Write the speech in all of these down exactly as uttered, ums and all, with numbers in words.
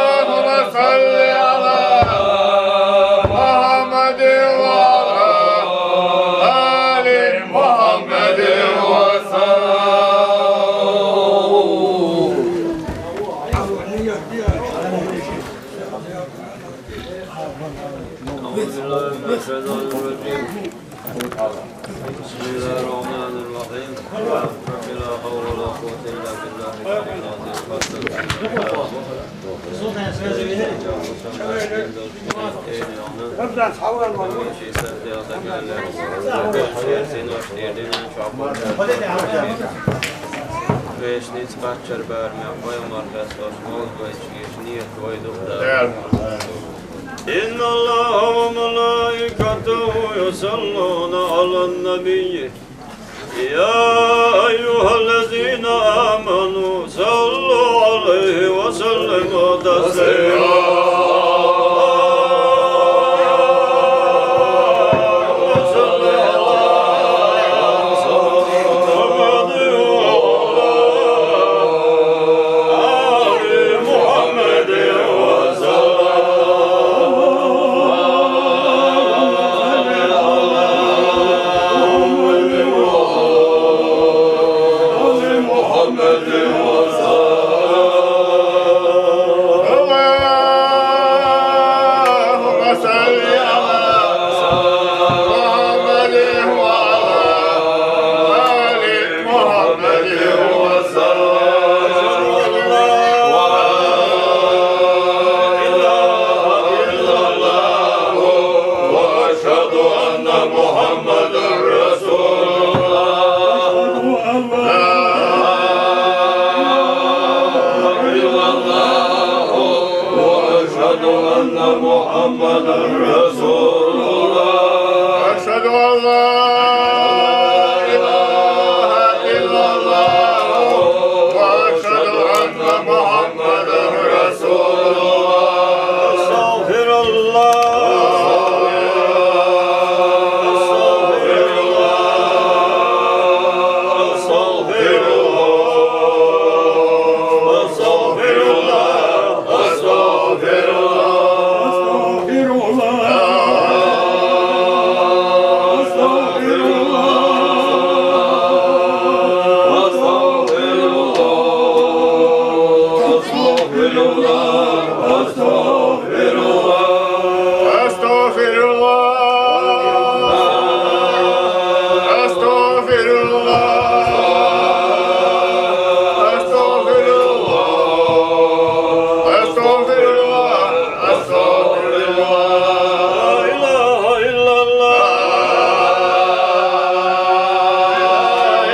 اللهم صل على محمد وعلى آل محمد وسلم. أعوذ بالله من الشيطان الرجيم. بسم الله الرحمن الرحيم. رب لا حول ولا قوة إلا بالله العلي العظيم. Beşinci kaç çarpar mı? Koyamar kaç dost, ne oldu bu içki? Niye koyduk da? إن الله وملائكته يصلون على النبي. يا أيها الذين آمنوا صلوا عليه وسلموا تسليما. اللهم صل على محمد وعلى آل محمد وسلم. لا إله إلا الله، وأشهد أن محمدا رسول الله. لا إله إلا الله، وأشهد أن محمدا رسول الله. أشهد أن لا إله إلا الله، وأشهد أن محمدا رسول الله. أستغفر الله. أستغفر الله. أستغفر الله. أستغفر الله. أستغفر الله. أستغفر الله. أستغفر الله. أستغفر الله. أستغفر الله. أستغفر الله. أستغفر الله. أستغفر الله. أستغفر الله. أستغفر الله. أستغفر الله. لا إله إلا الله. لا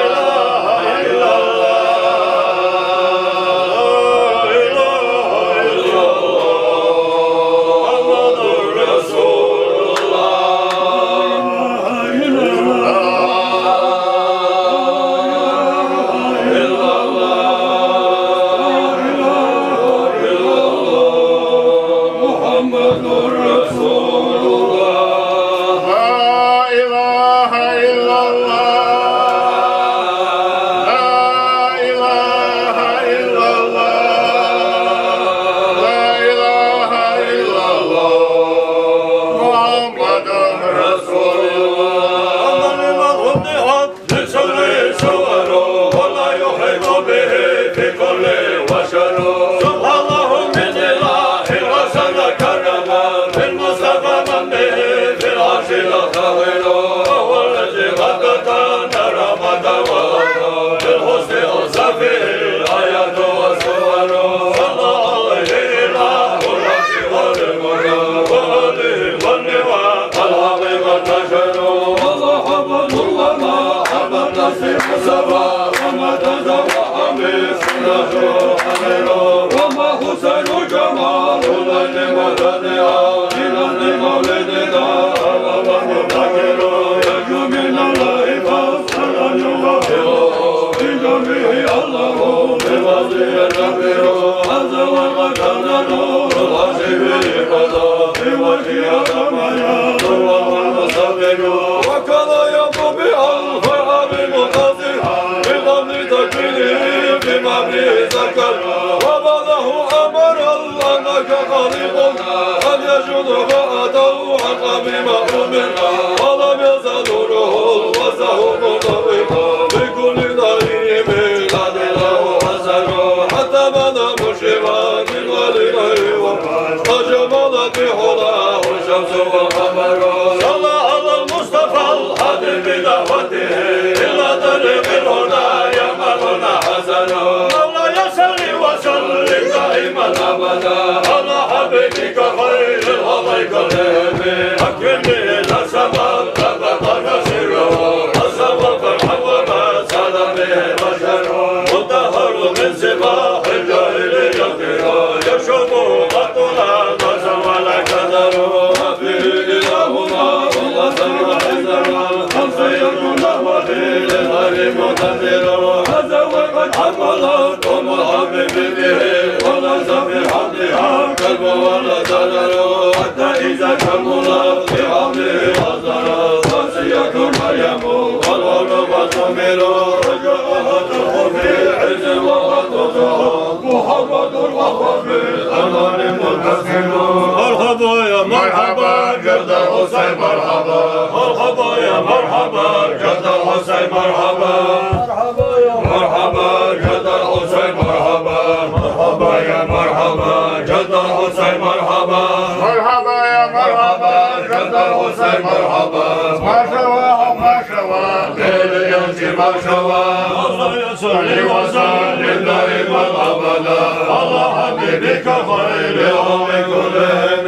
إله إلا الله. لا إله إلا الله. محمد رسول الله. لا إله إلا الله. محمد رسول الله. لا إله إلا الله. لا إله إلا الله. لا إله إلا الله. محمد رسول الله. لسره صور ولا يحيط به في كل بشر. سبحان الله من إله أرسل كرما، بالمصطفى من به في العرش يفتخر. وهو الذي قد أتانا رحمة وأمر، بالحسن أوصى فيه الآيات والسور. صلى عليه إله العرش والمنى، وآله والنوى. الحقيقة تشهد. وضحى بدر وما حمى النسيم سبا، وما تزوح من سنة حمل. وما حسن جمال من مددها، من مولدنا وما مبتكر. يرجو من الله فضلا ولم يزل نوره وزهه منطلقا في كل طريق. حتى بدا مشرقا من غير غيره، وقد تجملت بحلاه الشمس والقمر. صلى على المصطفى الهادي بدعوته إلى طريق الهدى يأملنا حسنا. مولاي صل وسلم دائما أبدا على حبيبك خير الخلق كلهم. أكرم به لا سبب سبق نسيره، وسبق الحق ما سال به البشر. مطهر من سفاح الجاهلية، يشرب قطنا نزا ولا كدر. وفيه إلهنا وغسل وحزنا، خلف يكون وفي للغير مدبر. هذا وقد حملت أم الحبيب به، وليس في حملها كلب ولا زجر. حتى إذا كملت في حمله أزرت، وسيت مريم والعلوم تحمل. وجاءها تخفي عز وقد محمد وهو في الأنوار منتسب. مرحبا يا مرحبا جد الحسين، مرحبا. مرحبا يا مرحبا جد الحسين، مرحبا. مرحبا يا مرحبا جد الحسين، مرحبا. مرحبا يا مرحبا جد الحسين، مرحبا. مرحبا يا مرحبا جد الحسين، مرحبا. ما شاء الله، ما شاء الله، خير يا سيدي، ما شاء الله. صل وسلم دائما أبدا على حبيبك خير الخلق كلهم.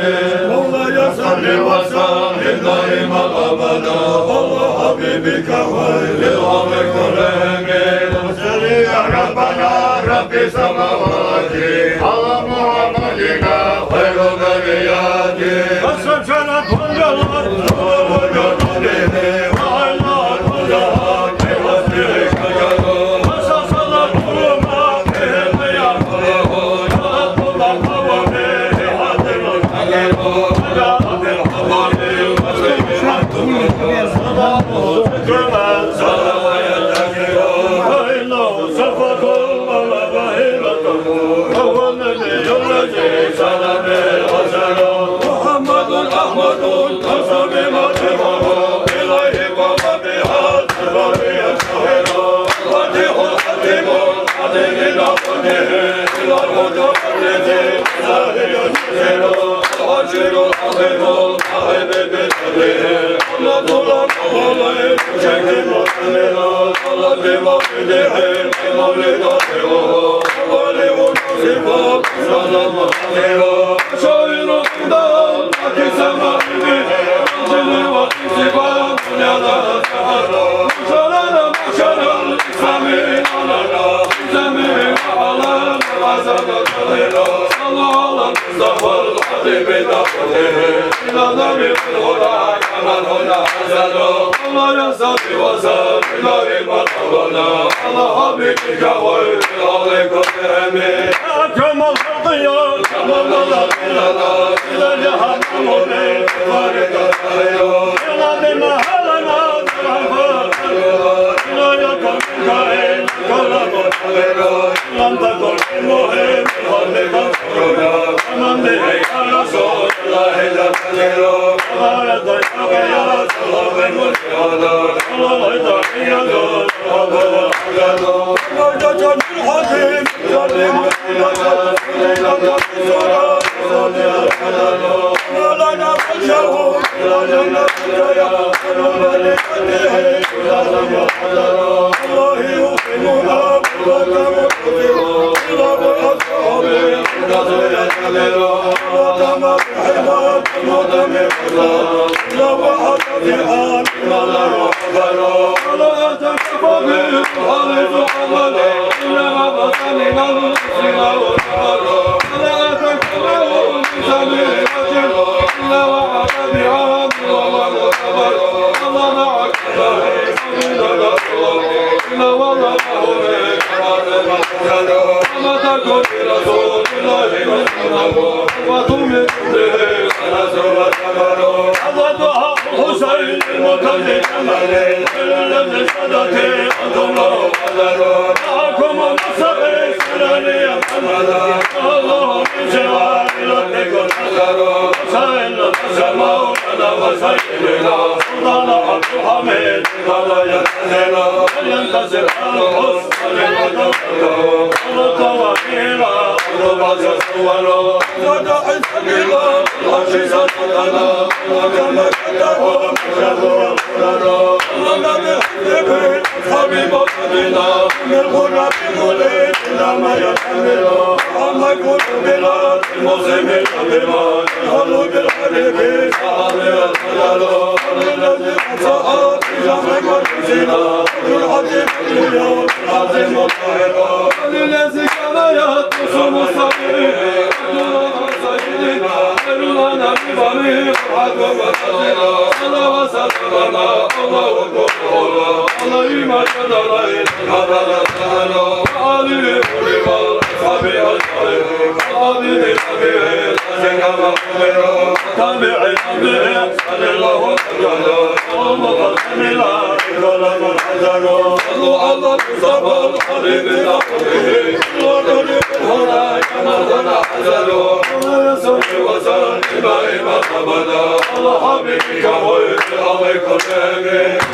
مولاي صل وسلم دائما أبدا على حبيبك خير الخلق كلهم. صل يا ربنا رب السماوات على محمدنا خير البريات. محمد أحمد إليه قام بها السبب يشتهر. الفتيح الحكيم العليم إلى كله إلى المتفرد إلهي ينزل. العشير العظيم القائم بفضله قبلة الأمر شيخ مستمر. قال بمولده المولد خيره. أولي صفات سلام خيره. شاعر أكرم الخلق يا أكرم الخلق يا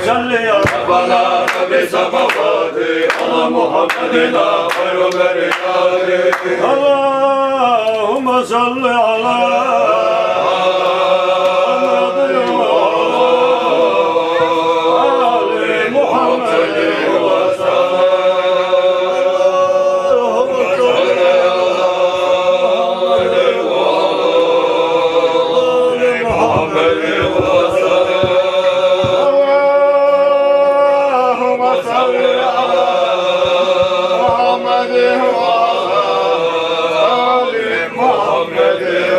صل يا ربنا بسماواتي على محمد خير برياته. اللهم صل على محمد وآل محمد وسلم. اللهم صل على محمد وآل محمد وسلم. اللهم صل على محمد وعلى آل محمد وسلم.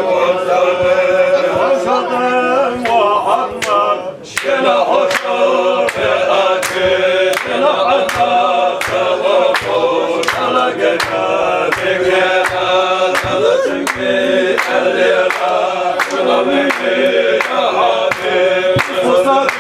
وسلم.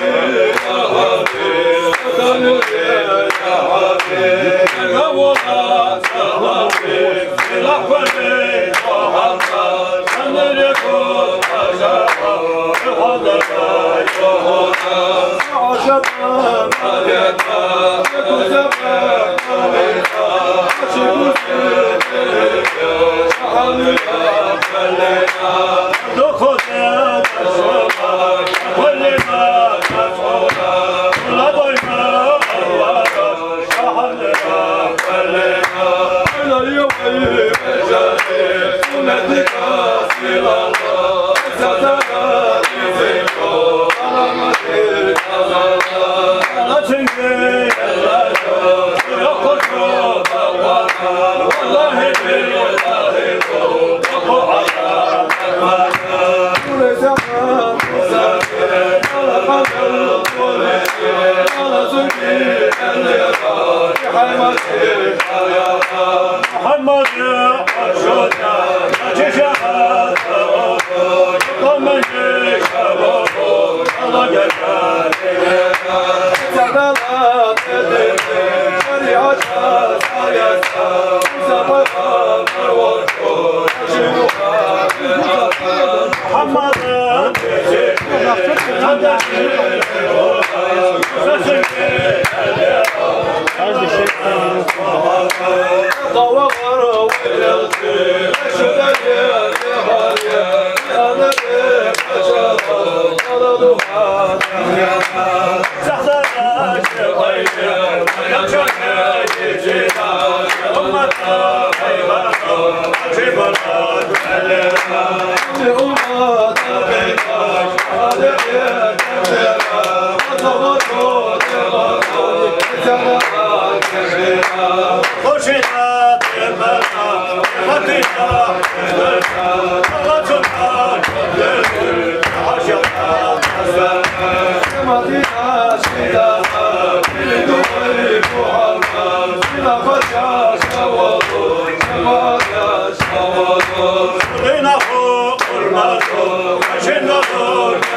محمد. اللهم صل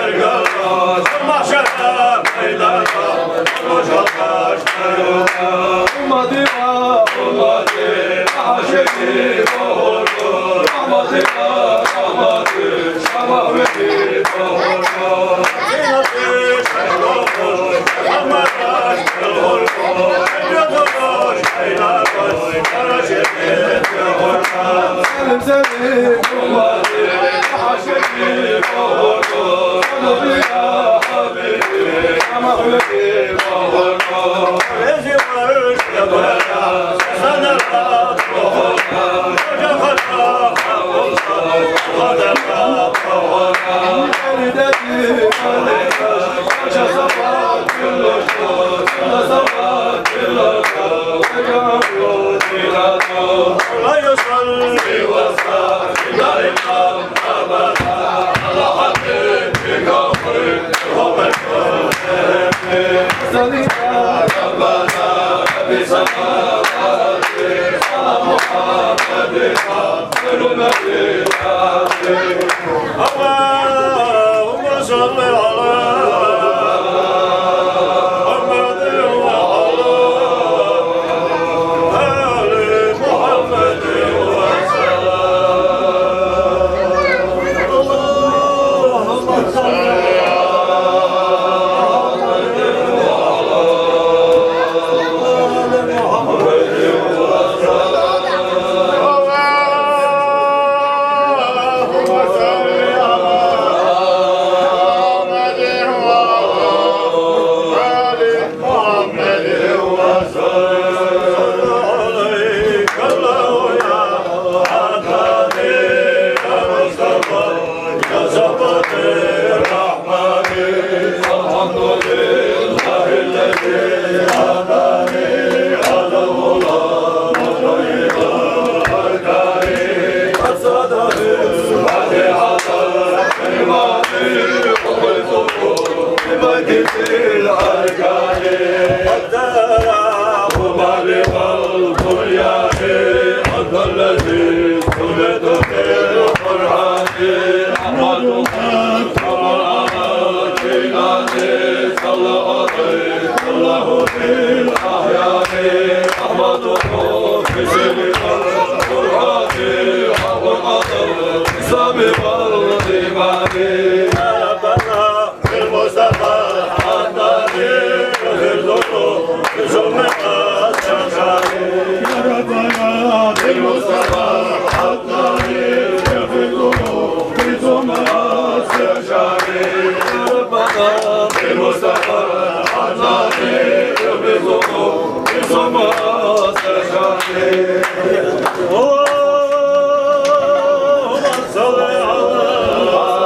على محمد وعلى آل محمد وسلم. اللهم صل على محمد وعلى آل محمد وسلم. اللهم صل على محمد وعلى آل محمد وسلم. عليك الله يا حبيب المصطفى، يا صفوة الرحمن. الحمد لله الذي هداني على الهدى وطريق الأركان. قد صدى بالحق على كلماتي وقلته ببركة الأركان. حتى يا مبلغ البنيان، أنت الذي سميت بالقرآن. أحمدك كما على كلماتي صلى عليك الله في الأحيان. أحمده في سر القرآن وقدر الإسلام والإيمان. يا ربنا بالمصطفى حتى يغفر ذنوب ثم الشجاعي. يا ربنا بالمصطفى حتى يغفر ذنوب ثم الشجاعي. يا ربنا بالمصطفى حتى يغفر ذنوب ثم الشجاعي. اللهم صل على محمد.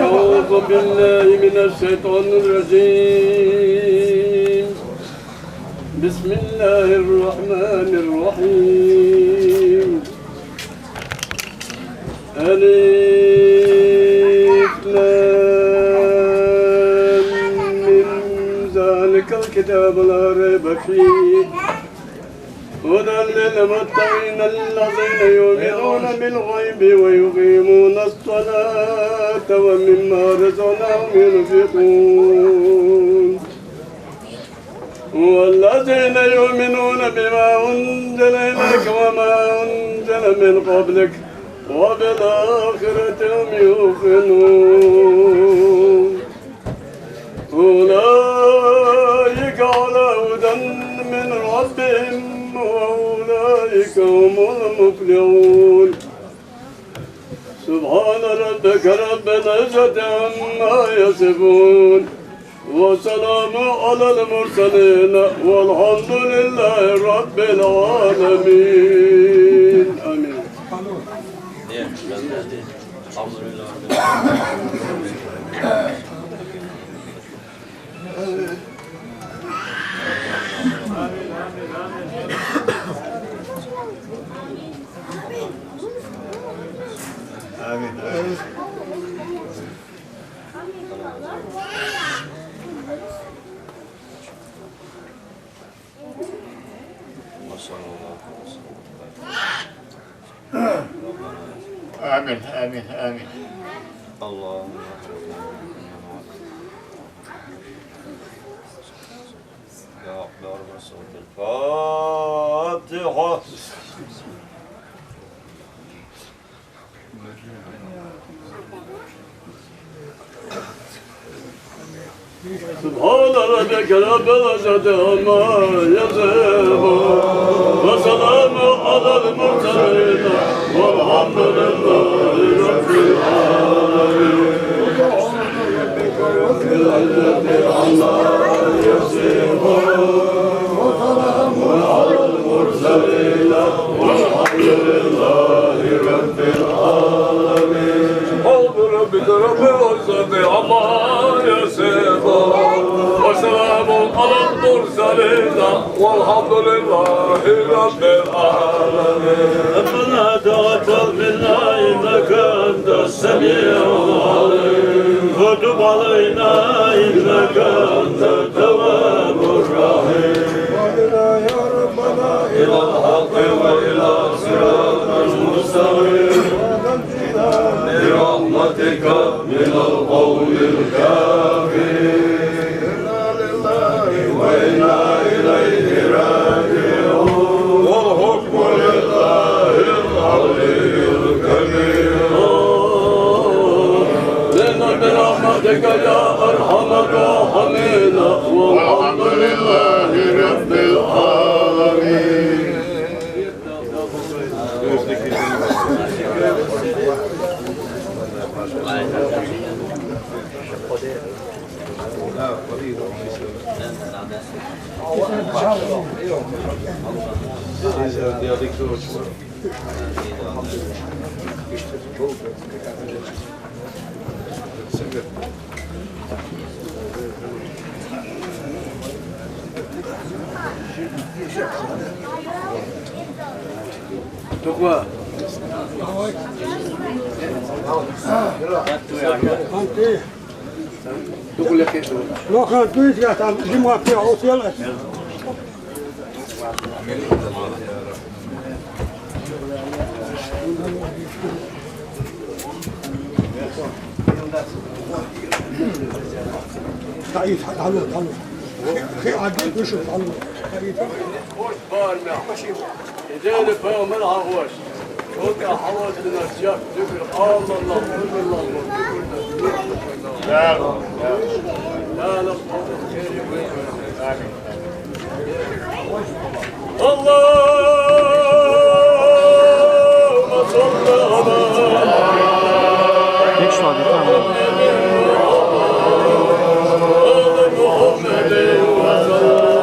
أعوذ بالله من الشيطان الرجيم. بسم الله الرحمن الرحيم. ألف لام ميم. ذلك الكتاب لا ريب فيه هدى للمتقين الذين يؤمنون بالغيب ويقيمون الصلاة ومما رزقناهم ينفقون. والذين يؤمنون بما أنزل إليك وما أنزل من قبلك وبالآخرة هم يوقنون. أولئك على هدى من ربهم وأولئك هم المفلحون. سبحان ربك رب العزة عما يصفون. وسلام على المرسلين والحمد لله رب العالمين. آمين. آمين. آمين، آمين، آمين. اللهم يا أكبر بصوت الفاتحة. سبحان ربك رب العزة عما يصفون، وسلام على المرسلين، والحمد لله رب العالمين. سبحان ربك رب العزة عما يصفون، وسلام على المرسلين، والحمد لله رب العالمين. سبحان ربك رب العزة عما يصفون، وسلام على المرسلين، والحمد لله رب العالمين. ربنا تقبل منا إنك أنت السميع العليم، وتب علينا إنك أنت التواب الرحيم. وإلى يا ربنا إلى الحق وإلى صراط المستقيم، ونجنا برحمتك من القوم الكافرين. إنا لله وإنا إليه راجعون. والحكم لله العلي الكبير. لنا برحمتك يا أرحم الراحمين. والحمد لله رب العالمين. Pourquoi? تعيش، تعالوا، تعالوا. في عدل، نشوف، تعالوا. تعيش. إذا فهم العغوش. شوف يا حوض الناس، يا ذكر الله، الله، الله، الله. لا، لا. لا، لا. آمين. اللهم صل على محمد وعلى آل محمد وسلم.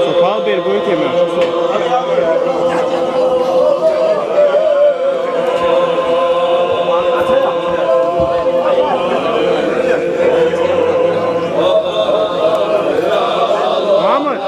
Sopal bergoy temel. Muhammed.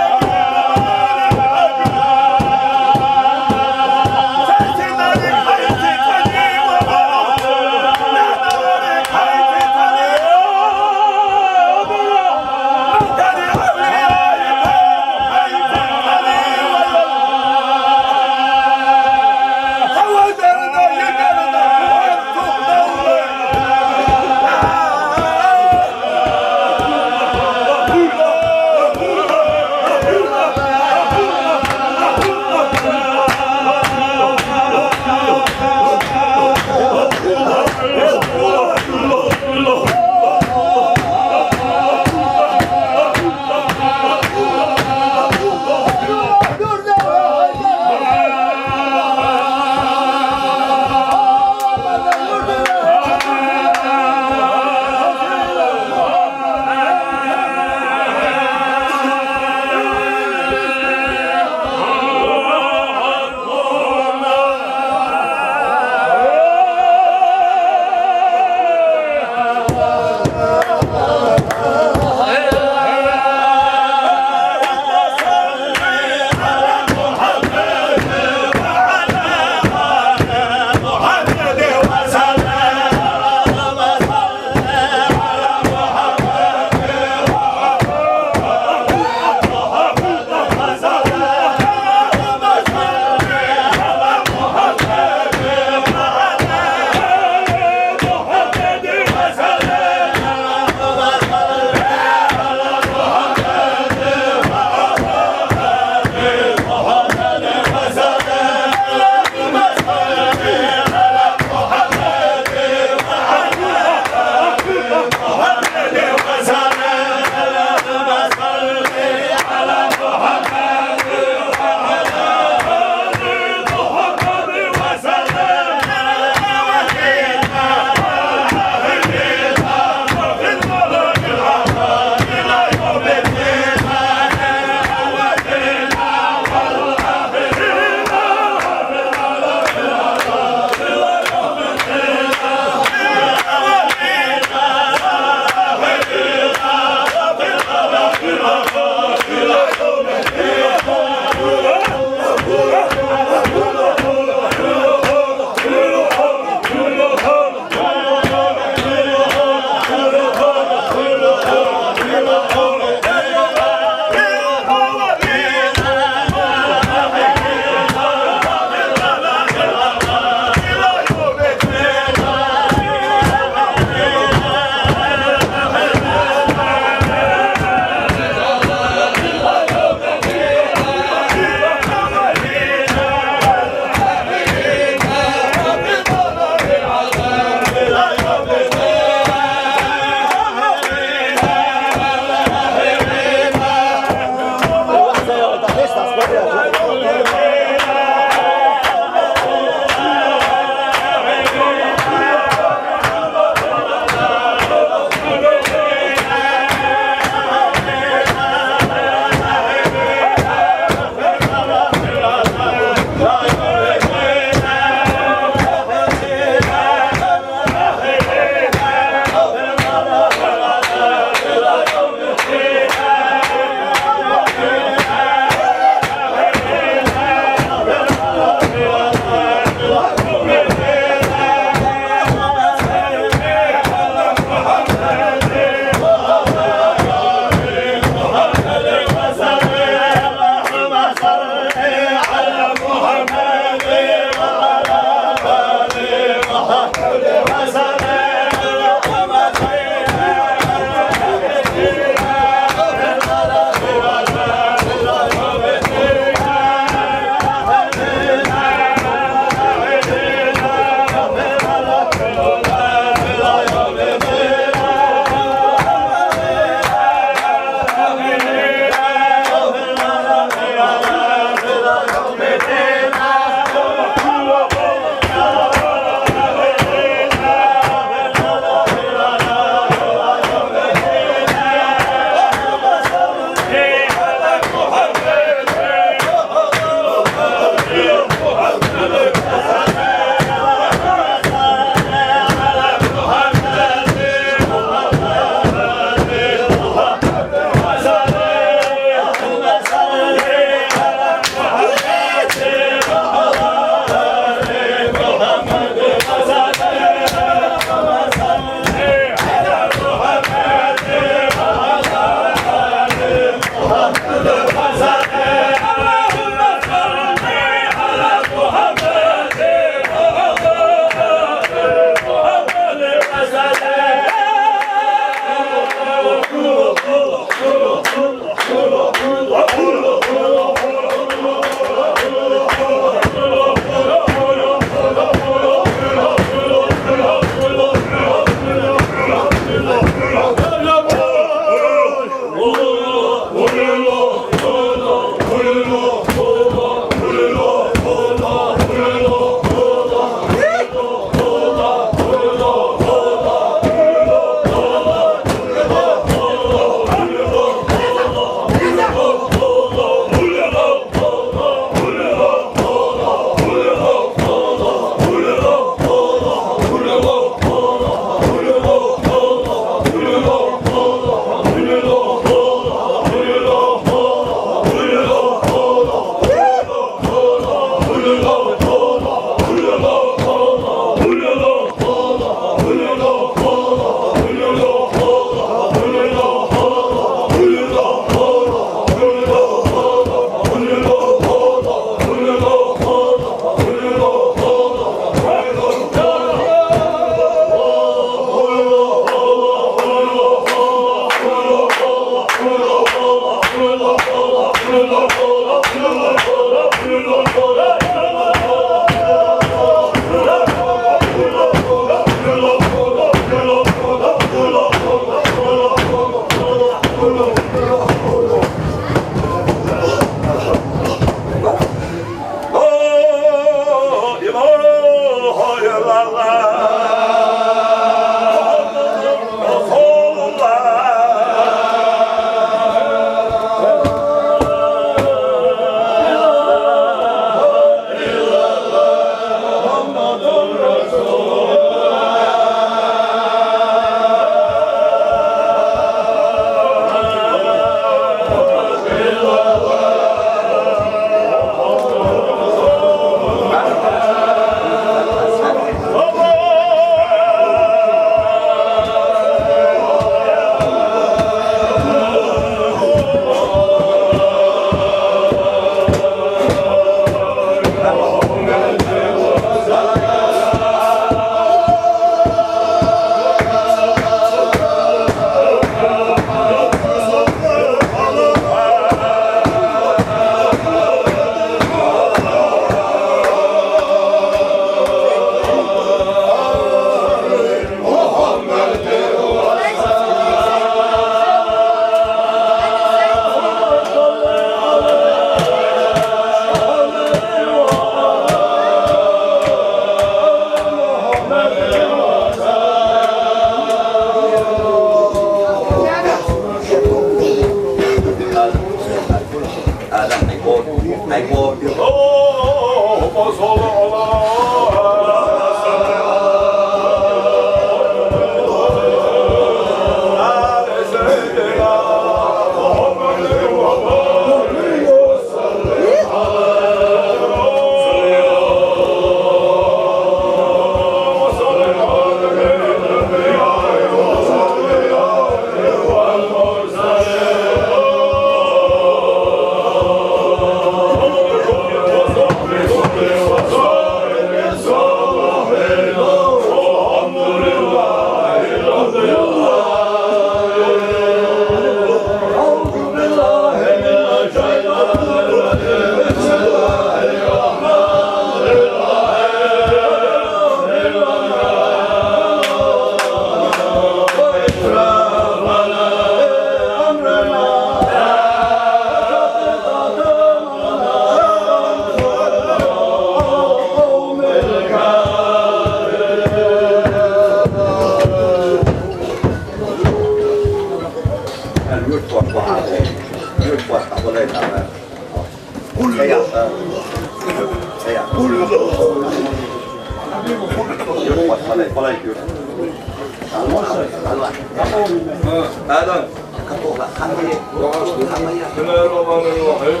Bismillahirrahmanirrahim.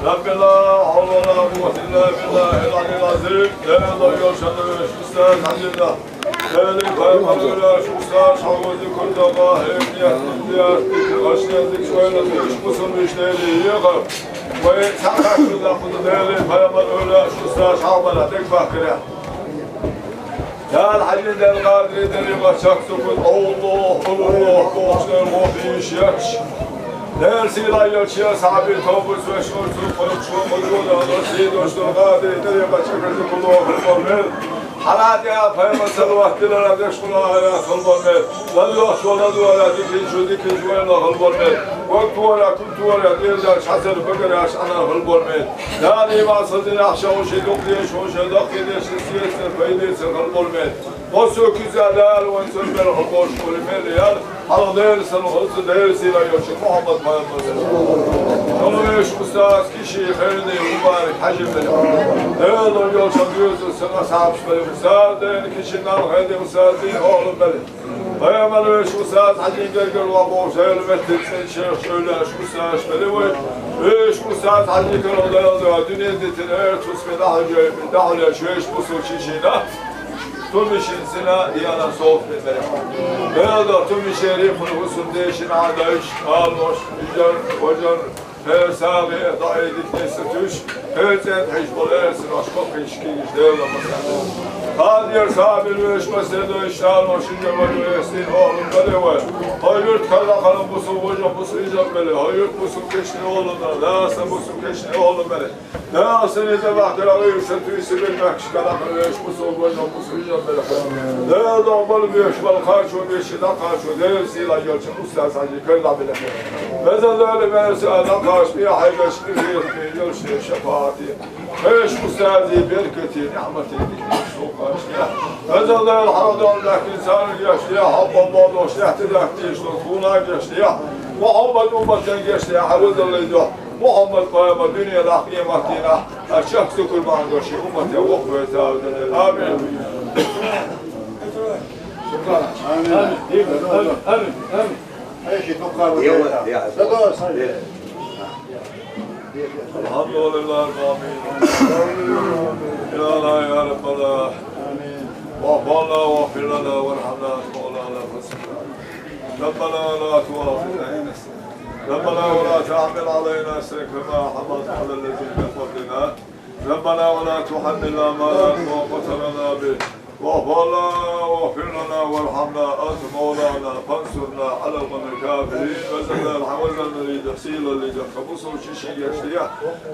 La havle ve la kuvvete illa billahil aliyyil azim. Değerli yolcular, elhamdülillah. Değerli kaymakamlar, şu usta şahısı kurdağa hemiyet, hemiyet, başlayan dik şöyle dik musun işleri yıkar. Ve sakatlı lafını değerli kaymakamlar, şu usta şahbana tek bakıra. Dâl Halî, Dâl Kadîrî, Dâl Kaçak Sukut, Allah, Allah, borçlar, o iş yaş. Dâl Sîla Yalçıya, Sabir Topuz ve Şortu, Koyuk Şortu, Dâl Sî, Dostlar Kadîrî, Dâl Kaçak Sukut, Allah, Allah. Halat ya, peyma salvat, dilere, deşkula, hayat, Allah, Allah. Lan yok, şola duvara, dikin şu, dikin şu, Allah, Allah. Gök duvara, Tuvalet, evler, çadır, bıgır, aş, ana, hıl bolmayın. Dâl imansızın ahşa, o şey, dokuz yaş, o şey, dokuz yaş, siyasın, faydası, hıl bolmayın. O söküz ya, dâl, on sönmer, hıl boş, bolmayın, yar. Hal değilsin, hılsı değilsin, ay, yoşu, Muhammed, Muhammed. Yolu beş ustaz, kişi, hayırlı, mübarek, hacı, beni. Değerli yolcu, diyorsun, sana sahip, böyle ustaz, değerli kişi, nal, hayırlı ustaz, değil, oğlum, benim. Peygamber ve şu saat hacı gerger ve borç elbette sen şeyh şöyle şu saat böyle ve ve şu saat hacı kırıldı yazdı. Dünya detin er tusme daha göğe daha öyle şu iş bu suç işine. Tüm işin sina yana soğuk bir. Beyazlar tüm işleri kulu husun değişin adayış almış. Güzel hocan. Her sabi dahi diknesi tüş. Her sen hiç bol ersin aşk o kişki güçler olmasın. Адир сабир веш маседо иштал машинге ваджо ясин оглу бере вай. Хо юрт калла халам бусу вожо бусу изам бере. Хо юрт бусу кешни оглу да. Даса бусу кешни оглу бере. Даса не да вахтара вай юрса туй сибир бахш калла халам веш бусу вожо бусу изам бере. Да да бал веш бал харчо веш да харчо. Да сила ёлча устаз Хажи калла бере. Беза да бере да харч би хайгаш би ёлча шафаати. Хеш устази беркати, ниъмати, дикни сукъашти. Азаллал хадон лахин сар гешти, хабба бодошти, хати дахти шо куна гешти. Мухаммад умматан гешти, хавзаллай до. Мухаммад пайма дуния лахиматина. Ачах сукурман гоши уммат я вохве савдалай. Амин. Амин. Амин. Амин. Амин. Амин. Алхамдулиллах, амин. Я Аллах, я Раббаллах. Ваффи анна, вагфир лана, вархамна, анта мавлана, фансурна. ربنا لا تؤاخذنا إن نسينا. ربنا ولا تحمل علينا إصرا كما حملته على الذين من قبلنا. ربنا ولا تحملنا ما لا طاقة لنا به. واعف عنا واغفر لنا وارحمنا أنت مولانا فانصرنا على القوم الكافرين. Везаллай, везаллай, лида, сила лида, кабусу чиши гештия,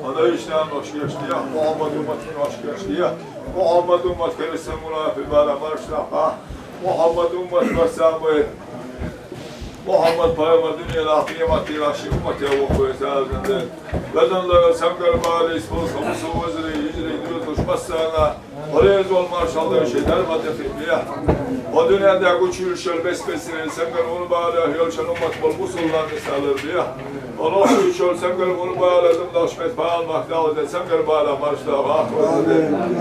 ада ишна нош гештия, Мухаммад уммат нош гештия, Мухаммад уммат кересте мунафи бара маршнаха, Мухаммад уммат басамы, Мухаммад пайгъамбар дуния ла къиямат ила ши уммат я вохве савдалай. Везаллай, сангар бали способ су вазри, хижри, дюр душ басана. Олез ол маршаллай ши дарма тефилия. О дунияда гучур шол бес бесре, сангар урбала, ёлчан уммат бол мусулман мисалар бия. Олох шол сангар урбала, дым даш мет бал махтал де, сангар бала маршла вахт.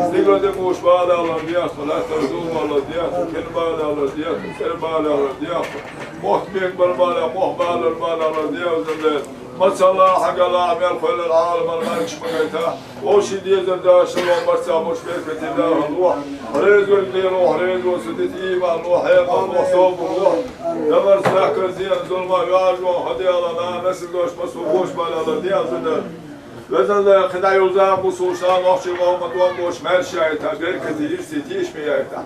Стигло де муш бала, Аллах бия, салат, зум, Аллах бия, кин бала, Аллах бия, сер бала, Аллах бия. Мохт бек бар бала, мох бала, бала, Аллах бия, зеле. Масала, хагала, амел, хойлал, алам, алам, шмагайта. Оши дезер да шалом барса бош беркати да Аллах. Хрез вер ле рох, хрез вер судит иман лох, хем лох, соб лох. Давар сахар зиян зулма вяжо, хади алана, насил дош, масу бош балала, диян зудар. Везаллай, хидай улза, бусушта, нохчи, Мухаммад, ван бош, мершайта, беркати, ирси, тишмияйта.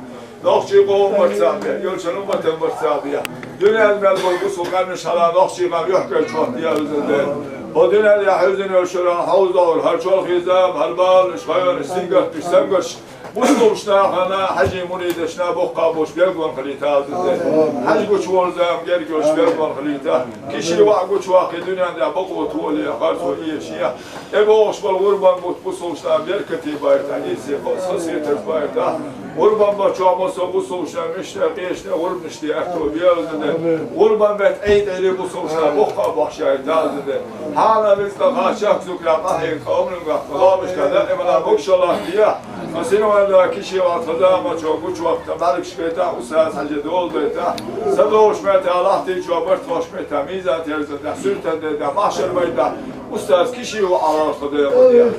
Нохчи къавум барцабия, ёлчан умматан барцабия. Дуниял мел бол бусу къамиш хала нохчи къам юхкар чуат дия везаллай. Бо дуниял я хузин ёлшуран хавзавр, хар чол хизам, хар бал, иш хайван, иш сингат, иш сангаш. Бусу ушна хана, хажи мурид ишна бохка бош бергон хали та везаллай. Хаж гуч волзам, герг ёлш бергон хали та. Киши ва гуч ва хи дуниял я бакъо туали, харцо иешия. Эбо ошбал гъурбан бут бусулшна беркати байта, изи хос хасиетер байта. Гъурбан бачо амасо бусулшна мишта, къешта, гъурбништи, ахто биязыды. Гъурбан бет эйд эли бусулшна бохка бахшай тазыды. Хана ризкъа хачак зукра махин къавмин га, къавмиш ка даимана букшалах дия. Хасин вала киши ва таза мачо гуч вакъта барик шпета, устаз Хажи дол бета. Садош мета Аллах ти чо барт хош мета, миза терза да, сюрта да, да, махшар байда. Устаз киши ва Аллах Худая мадия.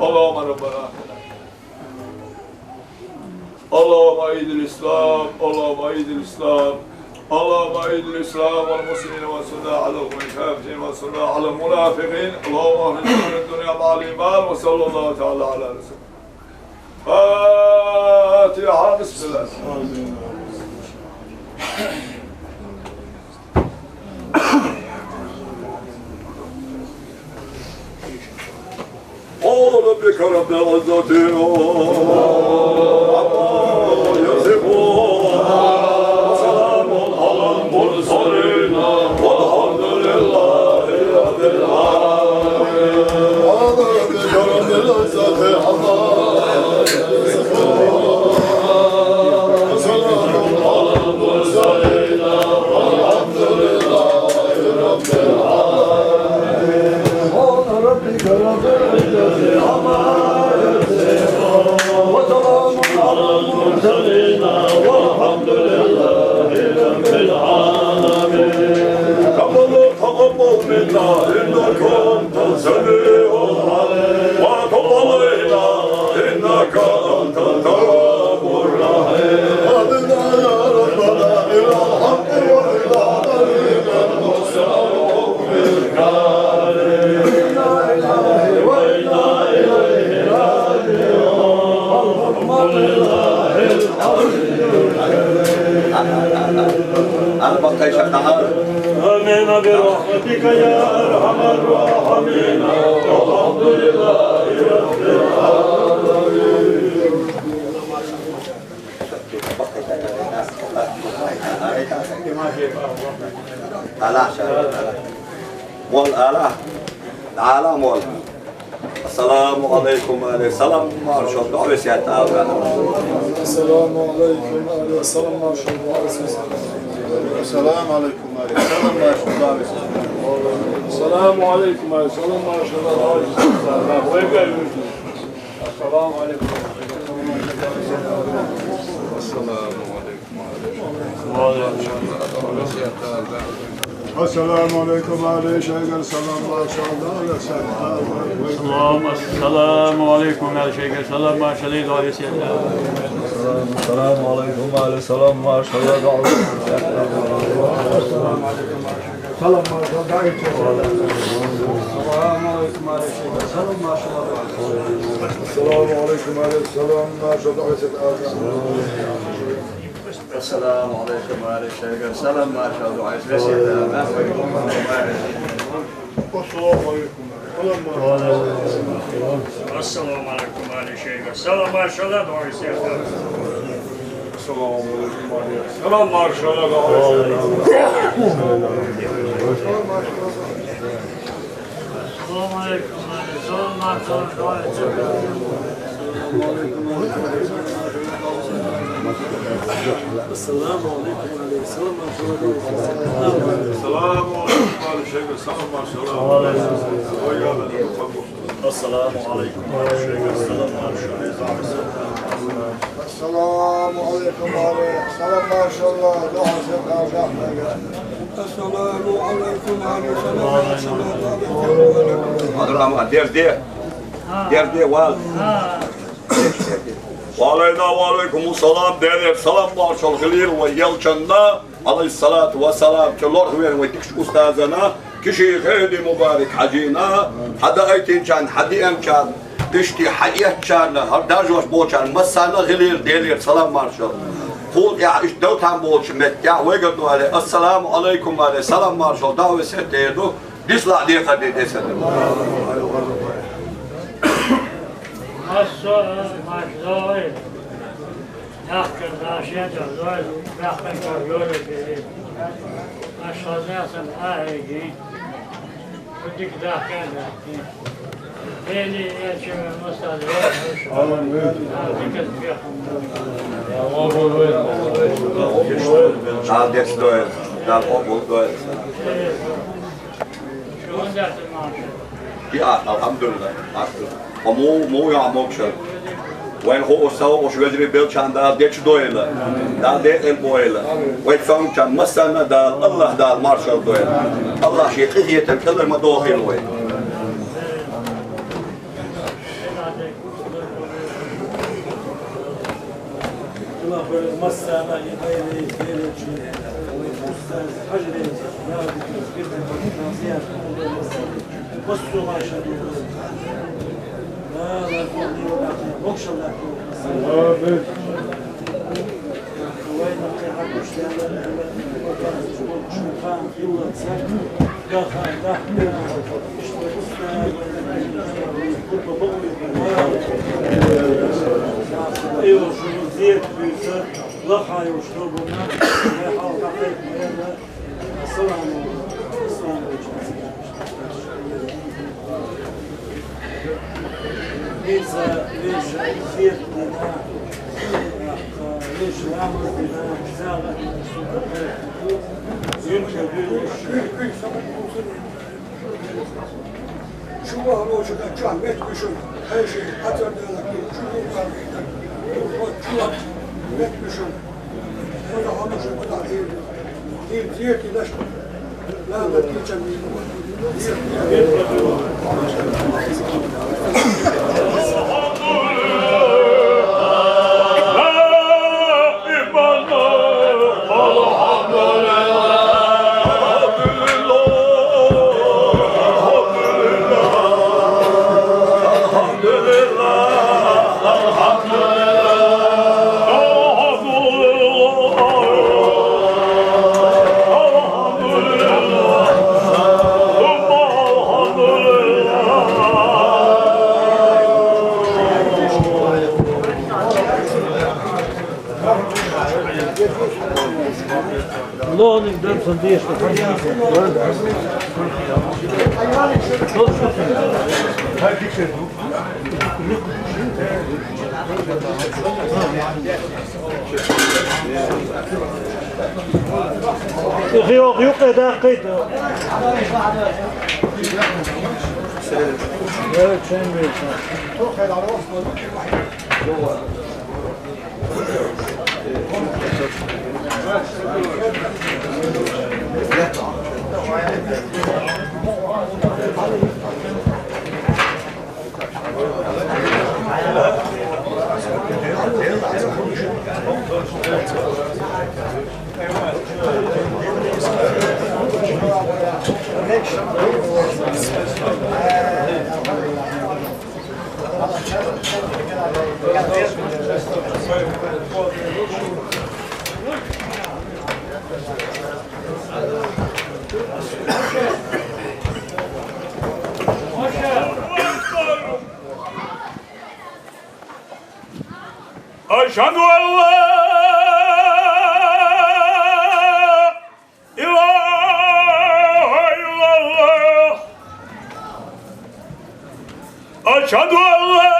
اللهم ربنا، اللهم أعز الإسلام، اللهم أعز الإسلام، اللهم أعز الإسلام والمسلمين وانصرنا على القوم الكافرين وانصرنا على المنافقين. اللهم أخرجنا من الدنيا مع الإيمان. وصلى الله تعالى على رسول. فاتحة، بسم الله. قال ربك رب العزة عما يصفون. وسلام على المرسلين. والحمد لله رب العالمين. قال ربك رب العزة عما يصفون. وسلام على المرسلين. والحمد لله رب العالمين. سبحان ربك رب العزة عما يصفون. وسلام على المرسلين. والحمد لله رب العالمين. تقبل، تقبل منا إنك أنت السميع العليم. وتب علينا إنك أنت التواب الرحيم. هدنا يا ربنا إلى الحق وإلى طريق المستقيم. إنا لله وإنا إليه آمين برحمتك يا أرحم الراحمين. الحمد لله رب العالمين. Ала, ала. Мол ала. Ала мол. Ассаламу алейкум, алейкум. Салам маршал, дуа весет ала. Ассаламу алейкум, алейкум. Салам маршал, дуа весет. Ассаламу алейкум, алейкум. Салам маршал, дуа весет. Ассаламу алейкум, алейкум. Салам маршал, дуа весет. Ассаламу алейкум. Ассаламу алейкум. Ассаламу алейкум, алейкум, шайгар салам, маршалла. Ассаламу алейкум, алейкум, шайгар салам, маршалла. Ассаламу алейкум, алейкум, салам, маршалла. Салам, маршалла. Ассаламу алейкум, алейкум, шайгар салам, маршалла. Ассаламу алейкум, алейкум, салам, маршалла. Ассаламу алейкум, алейкум, шайгар салам, маршалла. Ассаламу алейкум. Ассаламу алейкум, алейкум, шайгар салам, маршалла. Ассаламу алейкум, алейкум. Салам, маршалла. Ассаламу алейкум, алейкум, салам, маршалла. Ассаламу алейкум, алейкум, салам, маршалла. Ассаламу алейкум, алейкум, шайгар салам, маршалла. Ассаламу алейкум, алейкум, шайгар салам, маршалла. Ассаламу алейкум, алейкум, салам, маршалла. Ассаламу алейкум, алейкум, салам, маршалла. Дерде, дерде, вал. Ва алейна ва алейкум салам, дерде, салам, маршал, хилир ва елчанна. Алейхиссалату вассалам, чу лорхвен вай тикш устазана, киши Хеди Мубарик Хьажина, хьада айтинчан, хьади эмчан, ишти хьаетчан, хьар дажош болчан, массана гилир, делир, салам маршал. Хул я иш далтан болч меття, вайга дуале, ассаламу алейкум але, салам маршал, даве сетеду, дисла дехаде десаде. Ассо, маршал. Дахкар дашен дазой, дахкар кар ёре бери. Ашхаза сам ахиги. Кудик дахкар дахки. Бени элчеме мустаз. Амин. Дикат бехум. Ал децдой, дал обулдой. Шундер. Ди а, алхамдулиллах. Асту. Ва му, му я мокшал. Вайн ху уса уш везри белчан дал деч дойла. Дал де эл бойла. Вай цончан масана дал, Аллах дал маршал дойла. Аллах ши хиетан калар ма дохил вай. Ассаламу алейкум. Ассаламу алейкум. Ица веш зерт дина, веш ламаз дина, сагъа дина, сунна дина. Юнка дина. Шуга рочу да чан мет кушун, хайши хатар да ки, шуга мет кушун. Ода хамушу, ода ир, ир зерти даш. Ла да ки чан. Лони дам сан деш. Юкъе даккхийта. أشهد أن لا إله إلا الله. أشهد أن لا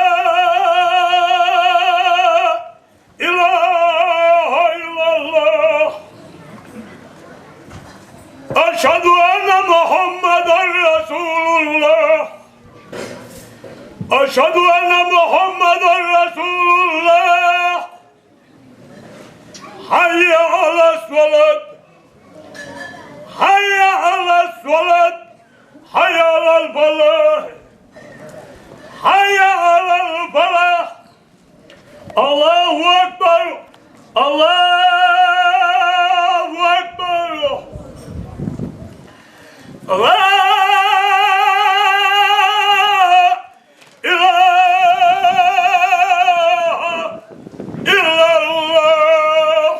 إله إلا الله. أشهد أن محمدا رسول الله. أشهد أن محمدا رسول الله. حي على الصلاة. حي على الصلاة. حي على الفلاح. حي على الفلاح. الله أكبر. الله أكبر. لا إله إلا الله.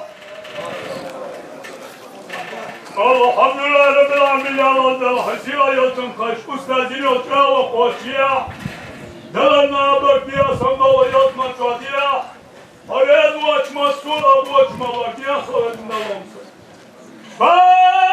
الحمد لله رب العالمين. يا رب الحسين يا تنقش أستاذين يا تراوى قوشيا. دلنا بك يا صندوق يا تمتواتيا. Хьо веза вочу массо а вочу ма вац, я хьо веза ма вац. Фатихьа!